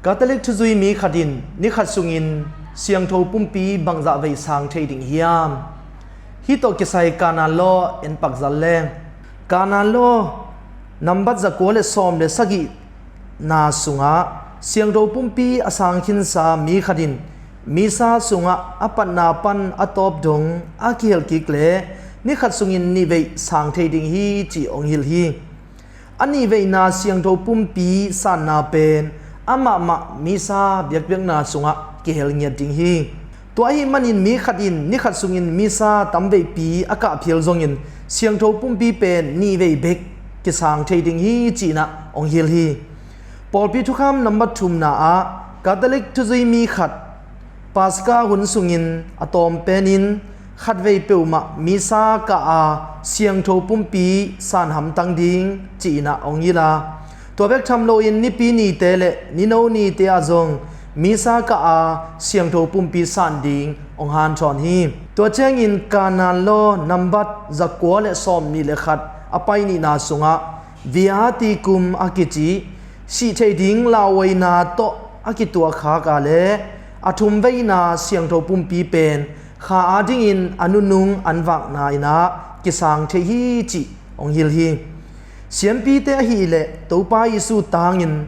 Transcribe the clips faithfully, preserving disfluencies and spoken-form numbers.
Catholic thuzui mi khat in ni khat sungin siangtho pumpi bangzah vei sang thei ding hiam? Hih tawh kisai Canon Law en pak zel leng. Canon Law nambat zakua le sawm le sagihna sungah siangtho pumpi a sang khinsa mi khat in Missa sungah a patna pan a tawp dong a kihel kik leh ni khat sungin nih vei sang thei ding hi cih hong hilh hi. A nih veina siangtho pumpi sanna pen amahmah Missa biakpiakna sungah kihel ngiat ding hi. Tua ahih manin mi khat in ni khat sungin Missa tam veipi a kah phial zongin siangtho pumpi pen nih vei bek kisang thei ding hi ci-in ah hong hilh hi. Pawlpi thukham nambat thumna ah Catholic thuzui mi khat Paska hun sungin a tawm penin khat vei peuhmah Missa kah a siangtho pumpi san hamtang ding ci-in ah hong hilh a, tua bek tham loin nipi nite le nino nite ah zong Missa kah a siangtho pumpi san ding hong hanthawn hi. Tua ciangin Canon Law nambat zakua le sawmnih le khat a pai nihna sungah Viaticum a kici sih theih ding lauhuaina tawh a kituahkhak a le a thum veina siangtho pumpi pen kha adingin a nunung an vakna in ah kisang thei hi cih hong hilh hi. Siampite ahih leh Topa Jesu tangin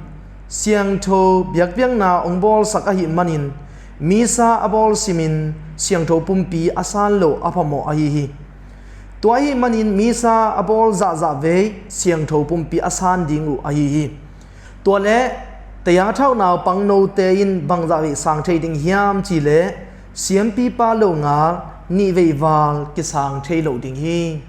siangtho biakpiakna hong bawlsak ahih manin Missa a bawl simin siangtho pumpi a san lo a phamawh ahi hi. Tua ahih manin Missa a bawl zahzah vei siangtho pumpi a san ding uh ahi hi. Tua leh taya thauh naupang note in bangzah vei sang thei ding hiam cih leh siampipa lo ngal nih vei val kisang thei lo ding hi.